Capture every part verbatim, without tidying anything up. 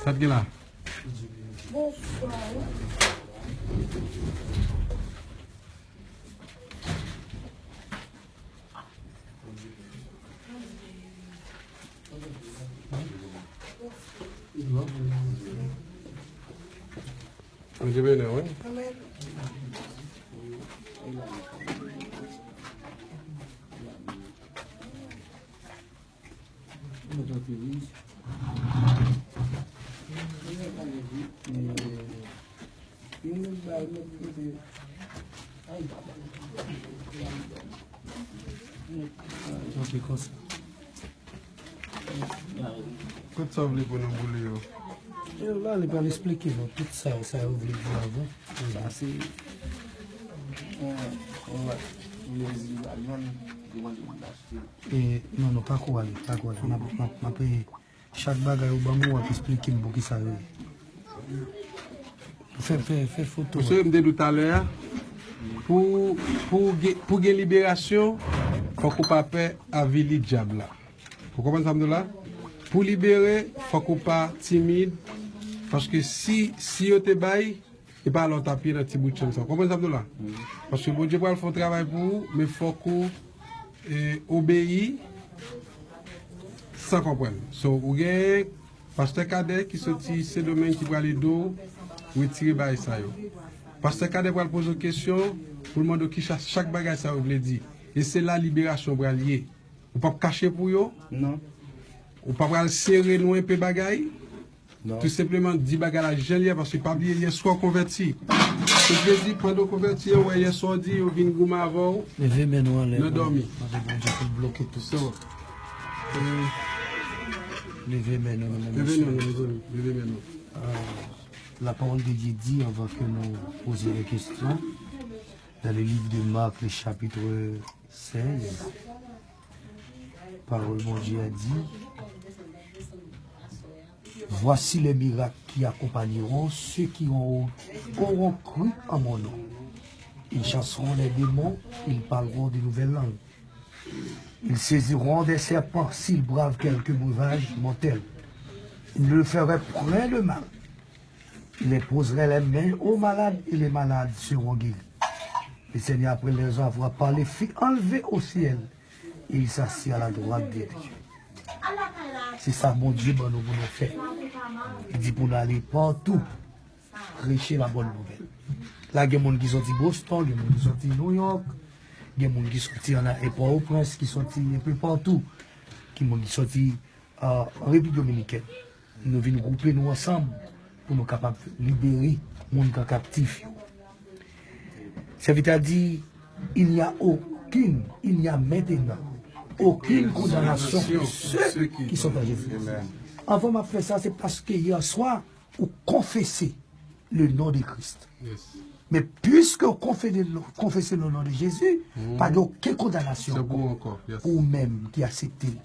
Sa t gen la? Bondye beni w, wi. Ok, konsa. Tout sa w vle pou nou boule yo. E la, li pral esplike nou tout sa, sa yo vle di avan. Sa se, on, on, on lezi a jwenn, demande moun achte. E, non, non, pa ko ale, pa ko ale. M ap, m ap, m ap, e, chak bagay ou ban m, w ap esplike m pou ki sa yo ye. Fè, fè, fè foto. Paske m te di w talè a, pou, pou gen, pou gen liberasyon, fòk ou pa pè avili dyab la. Ou konprann sa m di w la? Pou libere, fòk ou pa timid, paske si, si yo te bay, e pa la w t ap ye nan ti bout chanm sa. Ou konprann sa m di w la? Paske Bondye pral fè yon travay pou ou, men fòk ou, e, obeyi san konprann. So, ou gen Pastè Kadè ki soti Sendomeng ki pral ede w retire bagay sa yo. Pastè Kadè pral poze w kesyon pou l mande w kisa chak bagay sa yo vle di. E se la liberasyon pral ye. Ou p ap kache pou yo. Non. Ou pa pral sere nou enpe bagay. Non. Tou senpleman di bagay la jan l ye, paske pa bliye yèswa w konvèti. Se vle di, pandan w konvèti an, w wè yèswa w di yo vin goumen avè w. Leve men nou anlè nan dòmi. Mande Bondye pou l bloke tout. So, e, leve men nou, nou menm. Leve men nou, mezanmi. Leve men nou. Euh, la parole de Dieu dit, avant que nous posions les questions, dans le livre de Marc, le chapitre seize, parole Bondye a dit, Voici les miracles qui accompagneront ceux qui ont, auront cru en mon nom. Ils chasseront les démons, ils parleront de nouvelles langues. Ils saisiront des serpents, s'ils boivent quelque breuvage mortel. Ils ne leur feraient point de mal. Ils imposeraient les mains aux malades et les malades seront guéris. Le Seigneur, après leur avoir parlé, fut enlevé au ciel. E il s'assit à la droite de Dieu. Se sa Bondye ban nou pou nou fè. Li di pou nou ale patou, preche la bonne nouvelle. La, gen moun ki soti Boston, gen moun ki soti New York, gen moun ki soti an, e Pòtoprens, ki soti enpe patou, gen moun ki soti, euh, Repiblik Dominikèn. Nou vin gwoupe nou ansanm pou nou kapab libere moun k an kaptif yo. Sèvitè a di, il n'y a aucune, il n'y a maintenant aucune condamnation pour ceux qui sont en Jésus. Amen. Anvan m ap fè sa, se paske yè swa, ou konfese le nom de Christ. Yes. Men piske w konfe-, konfese le nom de Jésus, pa gen okenn kondanasyon pou ou menm ki aksepte l.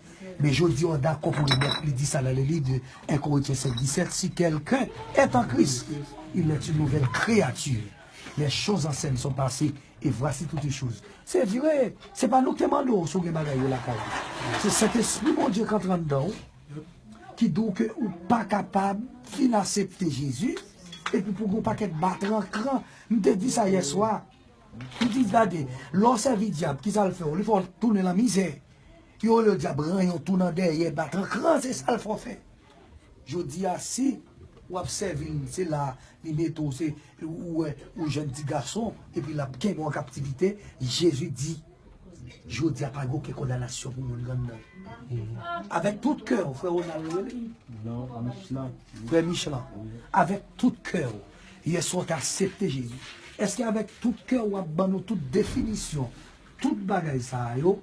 Men jodi a, w dakò pou remèt, li di sa nan le livre de un Corinthiens cinq dix-sept, si quelqu'un est en Christ, il est une nouvelle créature. Les choses anciennes sont passées, et voici toutes choses. Se vre, se pa nou ki te mande w si w gen bagay yo lakay ou. Se Sentespri Bondye k antre anndan w, ki di w ke ou pa kapab fin aksepte Jezi, epi pou gen yon pakèt batran kran. M te di sa yè swa. M di, gade, lè w sèvi dyab, ki sa l fè w? Li fè w tounen nan mizè. Yo rele dyab ranyon tou nan dèyè, batran kran, se sa l fè w fè. Jodi a, si w ap sèvi l, se la li mete w, se ou wè, ou jèn ti gason, epi l ap kenbe w an kaptivite, Jezi di, jodi a pa gen okenn kondanasyon pou moun k anndan. Avèk tout kè w, frè Ronald, ou rele? Non, Michelan. Frè Michelan. Avèk tout kè w, yè swa w te aksepte Jezi. Èske avèk tout kè w ap ban nou tout definisyon, tout bagay sa a yo,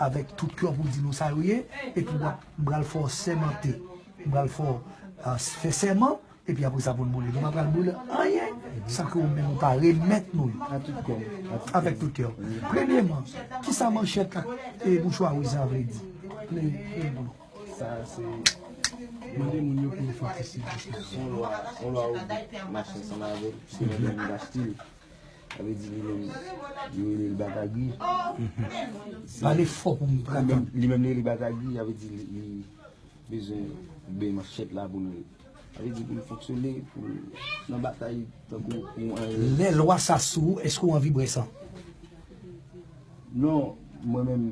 avèk tout kè w pou di nou sa yo ye, epi w ap, m pral fè w sèmante, m pral fè w, ah, fè sèman, epi apre sa pou n boule. Nou pa pral boule anyen san ke ou menm ou pa remèt nou yo. A tout kè. Avèk tout kè. Premyeman, kisa manchèt ak, e, mouchwa wouj sa vle di? Premye, premye boul. Sa se mande moun yo pou yo fè ti sèvis. Se yon lwa, yon lwa ou mache ansanm avè l, se lè moun achte l. Sa vle di li menm, yo rele l batagri. Pale fò pou m. Li menm, li menm li rele batagri, sa vle di li, li bezwen ben manchèt la pou l Sa vle di pou l fonksyone, pou l nan batay tankou pou, eh, lè lwa sa sou ou, èske w anvi bwè san? Non, mwen menm,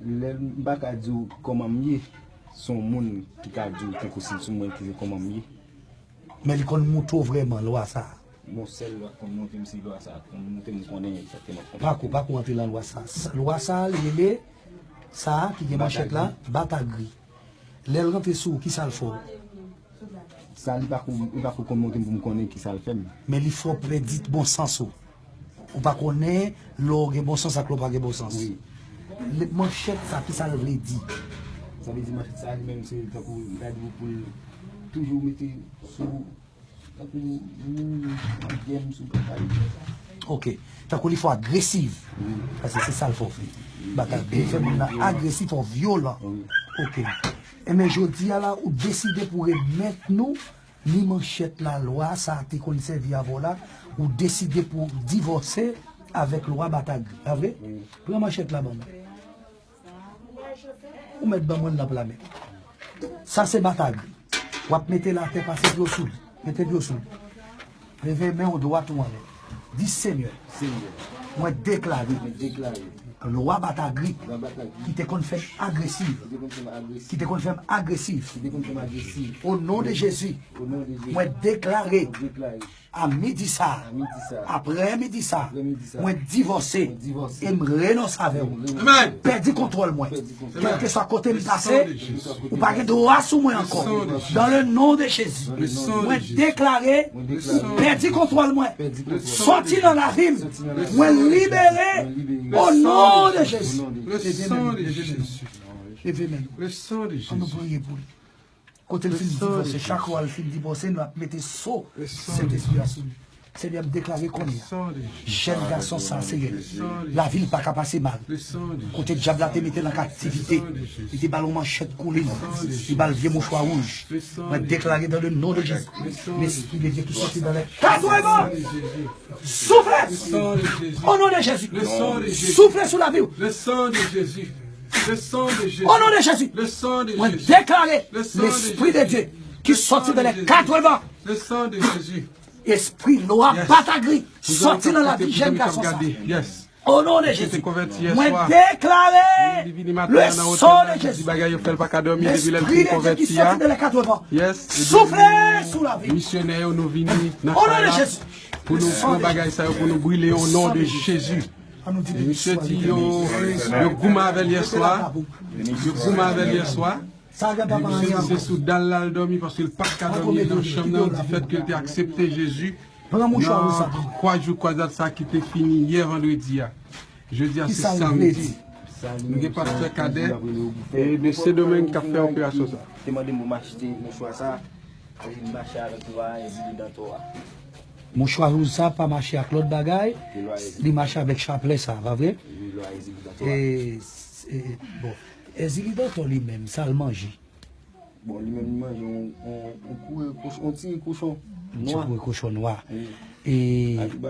lè m pa ka di w kòman m ye, se yon moun ki ka di w tankou si l sou mwen ki se kòman m ye. Men li konn moute w vrèman, lwa sa a? Bon, sèl lwa k konn moute m, se lwa sa a. Konn moute m, m konnen egzakteman. Pako, pako antre nan lwa sa a. Lwa sa a, li rele sa a ki gen manchèt la, batagri. Lè l rantre sou ou, ki sa l fè w? Sa, li pako, li pako konn moute m pou m konnen ki sa l fè m. Men li fè w pèdi bon sans ou. Ou pa konnen lè w gen bon sans ak lè w pa gen bon sans. Wi. Manchèt sa, ki sa l vle di? Sa vle di manchèt sa, li menm, se tankou, m ta di w pou l toujou mete sou, tankou, ou, ou gen m sou papa li. Ok. Tankou li fè w agresiv. Wi. Paske se sa l fè w fè. Batay. Li fè moun nan agresif, fè w vyolan. Wi. Ok. Enben, jodi a la, ou deside pou remèt nou ni manchèt la, lwa sa a te konn sèvi avè w la, ou deside pou divòse avèk lwa Batagri, pa vre? Wi. Pran manchèt la ban mwen. Ou mèt ban mwen l nan pla men. Sa se Batagri. W ap mete l atè, pase pye w sou li. Mete pye w sou li. Leve men w dwat ou anlè. Di, Senyè, Senyè, mwen deklare, mwen deklare, lwa Batagri, lwa Batagri, ki te konn fè m agresif, ki te konn fè m agresif, ki te konn fè m agresif, ki te konn fè m agresif, o non de Jezi, o non de Jezi, mwen deklare, mwen deklare, a midi sa, a midi sa, aprè midi sa, aprè midi sa, mwen divòse, mwen divòse, e m renonse avè w. Amèn. Pèdi kontwòl mwen. Kèlkeswa kote m pase, ou pa gen dwa sou mwen ankò. Dans le nom de Jésus. Mwen deklare, ou pèdi kontwòl mwen. Sòti nan lavi m. Mwen libere o non de Jezi. Leve men nou. Leve men nou. Ann nou priye pou li. Kote l fin divòse, chak lwa l fin divòse, nou ap mete so Sentespri a sou li. Senyè, m deklare kounye a, jèn gason sa, Senyè, lavi l pa ka pase mal. Kote dyab la te mete l an kaptivite, li te ba l yon manchèt koulin, li ba l vye mouchwa wouj. Mwen deklare dans le nom de Jésus, lespri de Dye ki soti dans les quatre vents, soufle o non de Jezi, soufle sou lavi w. O non de Jezi, mwen deklare lespri de Dye ki soti dans les quatre vents. Espri lwa Batagri, sòti nan lavi jèn gason sa. O non de Jezi, mwen deklare le san de Jezi. Lespri de Dye ki sòti dans les quatre vents, soufle sou lavi. Misyonè yo, nou vini nan kay la pou nou pran bagay sa yo, pou nou brile o non de Jezi. Misye di yo, yo goumen avè l yèswa. Yo goumen avè l yèswa. Misye di se sou dal la l dòmi paske l pa t ka dòmi nan chanm nan difèt ke l te aksepte Jezi nan kwa jou kwazad sa ki te fini yè vandredi a. Jodi a se samdi. Nou gen pastè Kadè e de Sendomeng k ap fè operasyon sa. Te mande m pou m achte mouchwa sa. Li mache avèk lwa Ezili Dantò a. Mouchwa wouj sa pa mache ak lòt bagay. Li mache avèk chaplè sa, pa vre? Wi, lwa Ezili Dantò a. E, e, bon. Ezili Dantò li menm, sa l manje? Bon, li menm li manje yon, yon, yon koure kochon, yon ti kochon nwa. Yon ti koure kochon nwa. Wi. E